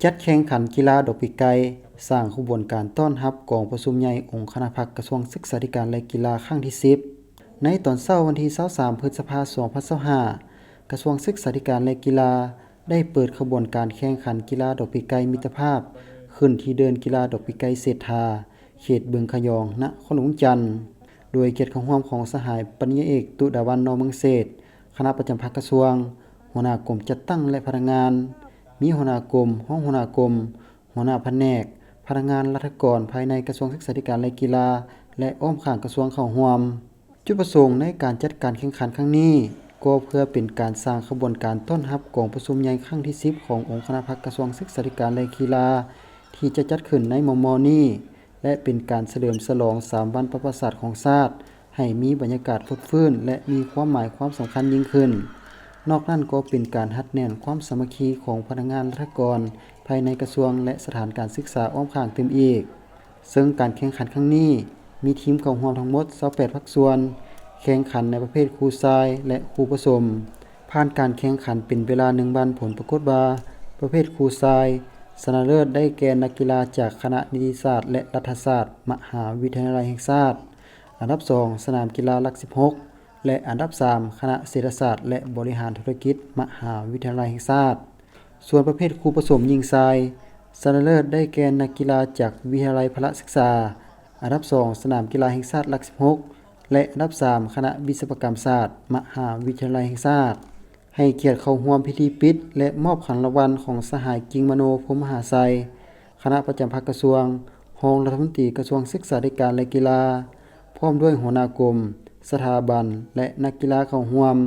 ຈັດແຂ່ງຂັນກິລາດອກປີກໄກ່, ສ້າງຂະບວນການຕ້ອນຮັບກອງປະຊຸມໃຫຍ່ອົງຄະນະພັກກະຊວງສຶກສາທິການ ແລະ ກິລາຄັ້ງທີສິບ. ໃນຕອນເຊົ້າວັນທີຊາວສາມ ພຶດສະພາ ສອງພັນຊາວຫ້າ, ກະຊວງສຶກສາທິການ ແລະ ກິລາ ໄດ້ເປີດຂະບວນການແຂ່ງຂັນກິລາດອກປີກໄກ່ມິດຕະພາບ ຂຶ້ນທີ່ເດີ່ນກິລາດອກປີກໄກ່ເສດຖາ ເຂດບຶງຂະຍອງ ນະຄອນຫຼວງວຽງຈັນ, ໂດຍກຽດເຂົ້າຮ່ວມຂອງສະຫາຍປະລິນຍາເອກ ຕຸດາວັນ ນອເມືອງເສດ, ຄະນະປະຈຳພັກກະຊວງ, ຫົວໜ້າກົມຈັດຕັ້ງ ແລະ ພະນັກງານ, ມີຫົວໜ້າກົມ, ຮອງຫົວໜ້າກົມ, ຫົວໜ້າພະແນກ, ພະນັກງານລັດຖະກອນພາຍໃນກະຊວງສຶກສາທິການ ແລະ ກິລາ ແລະ ອ້ອມຂ້າງກະຊວງເຂົ້າຮ່ວມ. ຈຸດປະສົງໃນການຈັດການແຂ່ງຂັນຄັ້ງນີ້ ກໍເພື່ອເປັນການສ້າງຂະບວນການຕ້ອນຮັບກອງປະຊຸມໃຫຍ່ຄັ້ງທີສິບ ຂອງອົງຄະນະພັກກະຊວງສຶກສາທິການ ແລະ ກິລາ ທີ່ຈະຈັດຂຶ້ນໃນມໍ່ໆນີ້ ແລະ ເປັນການສະເຫຼີມສະຫຼອງສາມວັນປະຫວັດສາດຂອງຊາດ ໃຫ້ມີບັນຍາກາດຟົດຟື້ນ ແລະ ມີຄວາມໝາຍຄວາມສຳຄັນຍິ່ງຂຶ້ນ. ນອກນັ້ນກໍເປັນການຮັດແໜ້ນຄວາມສາມັກຄີຂອງພະນັກງານລັດຖະກອນພາຍໃນກະຊວງ ແລະ ສະຖານການສຶກສາອ້ອມຂ້າງຕື່ມອີກ. ເຊິ່ງການແຂ່ງຂັນຄັ້ງນີ້ ມີທີມເຂົ້າຮ່ວມທັງໝົດຊາວແປດພາກສ່ວນ, ແຂ່ງຂັນໃນປະເພດຄູ່ຊາຍ ແລະ ຄູ່ປະສົມ. ຜ່ານການແຂ່ງຂັນເປັນເວລາໜຶ່ງວັນ, ຜົນປາກົດວ່າ ປະເພດຄູ່ຊາຍ ຊະນະເລີດໄດ້ແກ່ນັກກິລາຈາກຄະນະນິຕິສາດ ແລະ ລັດຖະສາດ ມະຫາວິທະຍາໄລແຫ່ງຊາດ, ອັນດັບສອງ ສະໜາມກິລາຫຼັກສິບຫົກ ແລະ ອັນດັບສາມ ຄະນະເສດຖະສາດ ແລະ ບໍລິຫານທຸລະກິດ ມະຫາວິທະຍາໄລແຫ່ງຊາດ. ສ່ວນປະເພດຄູ່ປະສົມຍິງຊາຍ ຊະນະເລີດໄດ້ແກ່ນັກກິລາຈາກວິທະຍາໄລພະລະສຶກສາ, ອັນດັບສອງ ສະໜາມກິລາແຫ່ງຊາດຫຼັກສິບຫົກ ແລະ ອັນດັບສາມ ຄະນະວິສະວະກຳສາດ ມະຫາວິທະຍາໄລແຫ່ງຊາດ. ໃຫ້ກຽດເຂົ້າຮ່ວມພິທີປິດ ແລະ ມອບຂັນລາງວັນຂອງສະຫາຍ ກິ່ງມະໂນ ພົມມະຫາໄຊ, ຄະນະປະຈຳພັກກະຊວງ, ຮອງລັດຖະມົນຕີກະຊວງສຶກສາທິການ ແລະ ກິລາ, ພ້ອມດ້ວຍຫົວໜ້າກົມ, ສະຖາບັນ ແລະ ນັກກິລາເຂົ້າຮ່ວມ.